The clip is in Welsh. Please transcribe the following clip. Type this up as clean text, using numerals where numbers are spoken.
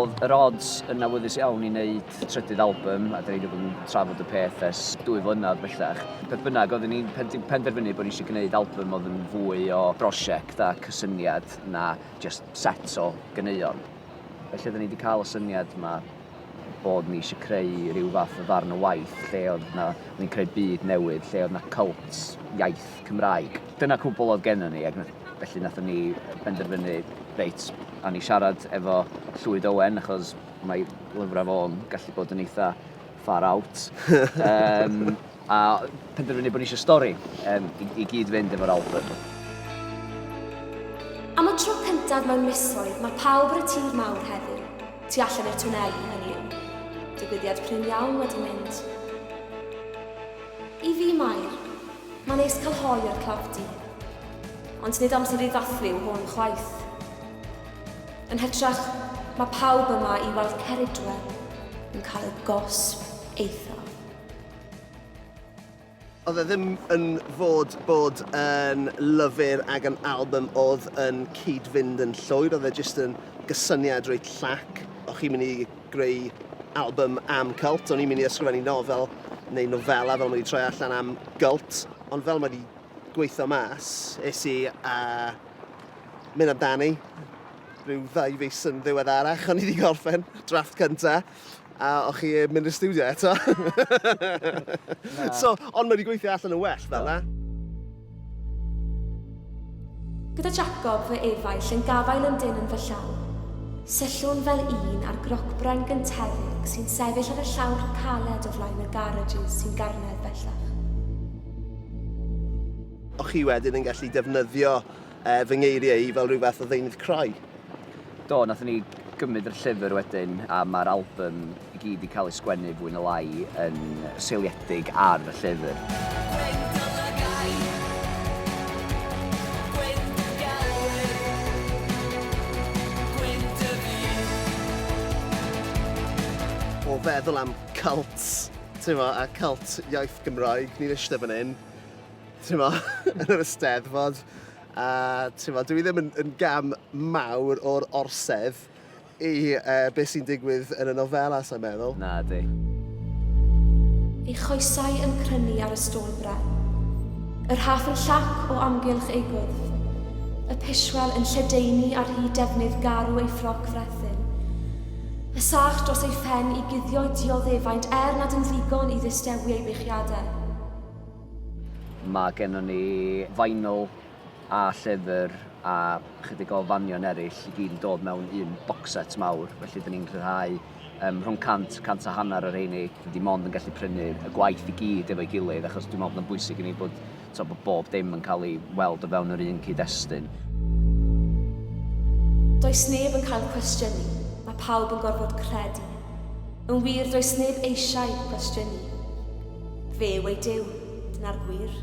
Oedd yr Odds yn awyddus iawn i wneud trydydd album, a 'da ni wedi bod yn trafod y peth ers dwy flynedd bellach. Beth bynnag, oedden ni'n penderfynu bod ni eisiau gwneud album oedd yn fwy o brosiect a cysyniad na just set o ganeuon. Felly oedden ni wedi cael y syniad yma bod ni eisiau creu rhyw fath o ddarn o waith lle oedd na, ni'n creu byd newydd, lle oedd na cult iaith Cymraeg. Dyna cwbl oedd gennym ni, ac felly nathon ni benderfynu, reit, a ni siarad efo Llwyd Owen, achos mae lyfrau fo'n gallu bod yn eitha far out. um, a penderfynu bod ni eisiau stori um, i, i gyd fynd efo'r album. Am y tro cyntaf mewn misoedd, mae pawb ar y tir mawr heddiw, tu allan i'r twneli, hynny yw. Digwyddiad prin iawn wedi mynd. I fi, Mair, mae'n neis cael hoe o'r clafdy. Ond nid amser i ddathlu yw hwn chwaith. Yn hytrach, mae pawb yma i weld Ceridwen yn cael y gosb eithaf. Oedd e ddim yn fod bod yn lyfr ag yn album oedd yn cyd-fynd yn llwyr, oedd e jyst yn gysyniad reit llac. O'ch chi'n mynd i greu album am cult, o'n i'n mynd i ysgrifennu nofel neu nofela fel mae wedi troi allan am gult, ond fel mae wedi gweithio mas, es i a mynd amdani rhyw ddau fis yn ddiweddarach, o'n i wedi gorffen drafft cynta, a o'ch chi mynd i'r stiwdio eto. So, ond mae wedi gweithio allan yn well fel na. Gyda Jacob fy efaill yn gafael yn dynn yn fy llaw, syllwn fel un ar grocbren gyntefig sy'n sefyll ar y llawr caled o flaen y garages sy'n garnedd bellach. O'ch chi wedyn yn gallu defnyddio fy ngeiriau i fel rhyw fath o ddeunydd creu. Do, nathon ni gymryd yr llyfr wedyn a mae'r album i gyd 'di cael ei sgwennu fwy na lai yn seiliedig ar y llyfr. O feddwl am cults, ti'n a cult iaith Gymraeg, ni'n eistedd fan hyn, ti'n mo, yn yr Eisteddfod, a ti'n mo, dwi ddim yn, yn gam mawr o'r orsedd i uh, beth sy'n digwydd yn y nofela, sa'n meddwl. Na, di. Ei choesau yn crynu ar y stôl bren. Y rhaff yn llac o amgylch ei gwddf. Y piswel yn lledaenu ar hyd defnydd garw ei ffroc frethyn. Y sach dros ei phen i guddio'i dioddefaint er nad yn ddigon i ddistewi ei beichiadau. Mae gennon ni vinyl a llyfr a chydig o fanion eraill i gyd yn dod mewn un box set mawr, felly dyn ni'n rhyddhau um, rhwng 100, 100 a hanner o'r rheini. Dim ond yn gallu prynu y gwaith i gyd efo'i gilydd, achos dwi'n meddwl bod yn bwysig i ni bod, to, bod bob dim yn cael ei weld o fewn yr un cyd-destun. Does neb yn cael cwestiynu, mae pawb yn gorfod credu. Yn wir, does neb eisiau cwestiynu. Fe yw eu Duw, dyna'r gwir.